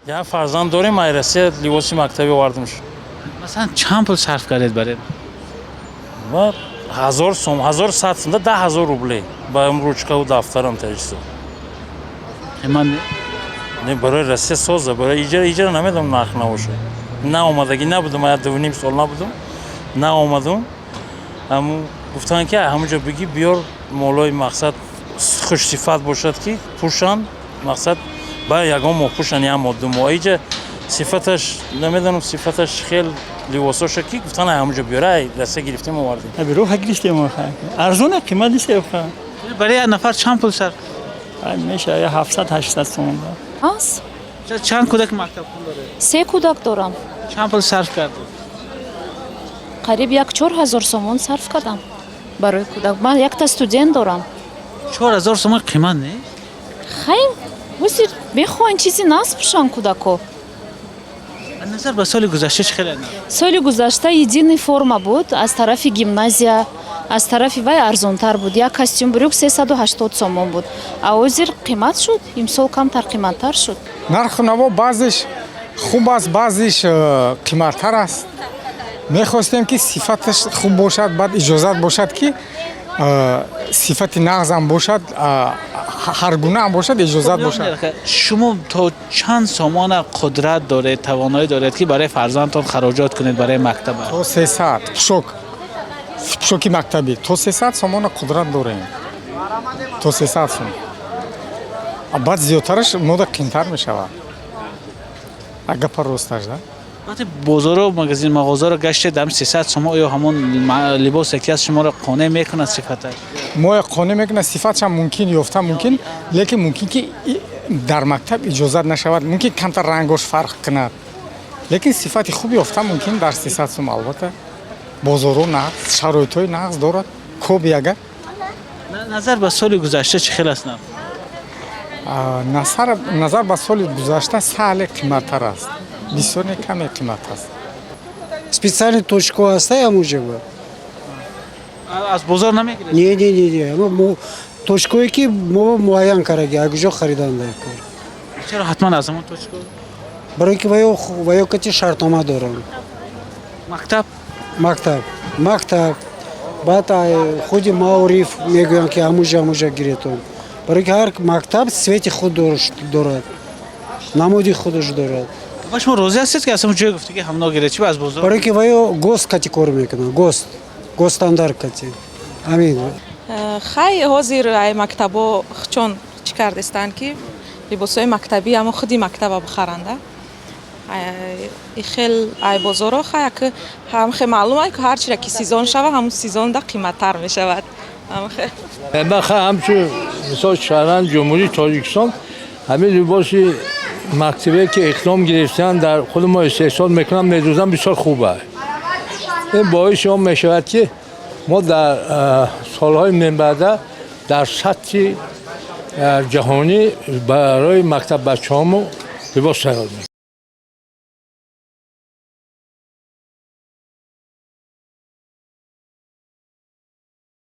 Як фарзанд дорем, ай Россия либоси мактабӣ овардимш. Масалан, чанд пул сарф кардед барои? Ва 1000 сом, 1100 сом, 10 000 рубле ба ручкаву дафтарам таҷисо. Қимат не? Не, барои Россия соза, барои иҷара намедонам, нарх набошад. Наомадагӣ набудам, я 2,5 сол набудам, наомадум. Ҳамун гуфтанд, ки ҳамунҷо бигӣ, биёр, молои мақсад хушсифат бошад, ки пӯшанд, мақсад ба ягон моҳ пӯшанд, як моҳ, 2 моҳ. Иҷа сифаташ намедонам, сифаташ хел либосоша, ки гуфтан ҳамунҷо биёр, ай Россия гирифтем, овардем. Роҳа гирифтем, арзона, қимат нест. Барои як нафар чанд пул сарф? Меша я 700-800 сомон. Ас. Чанд кӯдаки мактабхон доред? Се кӯдак дорам. Чанд пул сарф кардед? Қариб як 4000 сомон сарф кардам барои кӯдак. Ман якта студент дорам. 4000 сомон қимат не? Хай, ҳозир мехоҳанд чизи нағз пӯшанд кӯдако. Назар ба соли гузашта чӣ хеле нарх? Соли гузашта единый форма буд, аз тарафи гимназия, аз тарафи вай арзонтар буд. Як костюм брюк 380 сомон буд, а ҳозир қимат шуд, имсол камтар қиматтар шуд. Нарху наво баъзеш хуб аст, баъзеш қиматтар аст. Мехостем, ки сифаташ хуб бошад, баъд иҷозат бошад, ки сифати нағзам бошад, ҳар гунаам бошад, иҷозат бошад. Шумо то чанд сомона қудрат доред, тавоноӣ доред, ки барои фарзандтон хароҷот кунед барои мактаба? То 300 пӯшоки мактабӣ, то 300 сомона қудрат дорем, то 300 сом. Баъд зиёдтараш мода қимтар мешавад, гапа росташ да. Вақте бозору магазин, мағозаро гаштед, ҳам 300 сомо оё ҳамон либосе ки аст, шуморо қонеъ мекунад сифаташ? Моя қонеъ мекунад, сифатшам мумкин ёфта мумкин, лекин мумкин ки дар мактаб иҷозат нашавад, мумкин камтар рангош фарқ кунад, лекин сифати хуб ёфта мумкин дар 300 сум. Албатта, бозорҳо нағз, шароитҳои нағз дорад, коби агар. Назар ба соли гузашта чӣ хел аст нарх? Назар ба соли гузашта саҳле қиматтар аст, бисёр не, каме қимат аст. Специальный точка ҳастай ҳамуҷа. Аз бозор намегиред? Не, не, не, не, мо точкое ки мо муайян кардаги, аз куҷо харидан дар кор. Чаро ҳатман аз ҳамон точка? Барои ки ваё кати шартнома дорам. Мактаб? Мактаб, баъд худи маориф мегӯянд, ки ҳамуҷа гиретон, барои ки ҳар мактаб цвети худ дорад, намуди худаш дорад. Ва шумо розӣ ҳастед, ки аз ҳамон ҷое гуфтаги ҳамно гиред? Чи аз бозор? Барои ки ваё ГОСТ кати кор мекунад, ГОСТ стандарт кати, ҳамин. Хай, ҳозир ай мактабо чон чӣ кардестанд, ки либосҳои мактабӣ ҳамо худи мактаба бихаранда. И хел ай бозоро хай ак ҳам хе маълум ай, ки ҳар чиро ки сезон шава, ҳамун сезонда қиматтар мешавад. Ман ҳамчун мисол шаҳрванди Ҷумҳурии Тоҷикистон ҳамин либоси мактабе, ки иқдом гирифтан, дар худи мо истеҳсол мекунам, медӯзам, бисёр хуб аст. Ин боиси он мешавад, ки мо дар солҳои минбаъда дар сатҳи ҷаҳонӣ барои мактаббачаҳомо либос тайёр мекунем.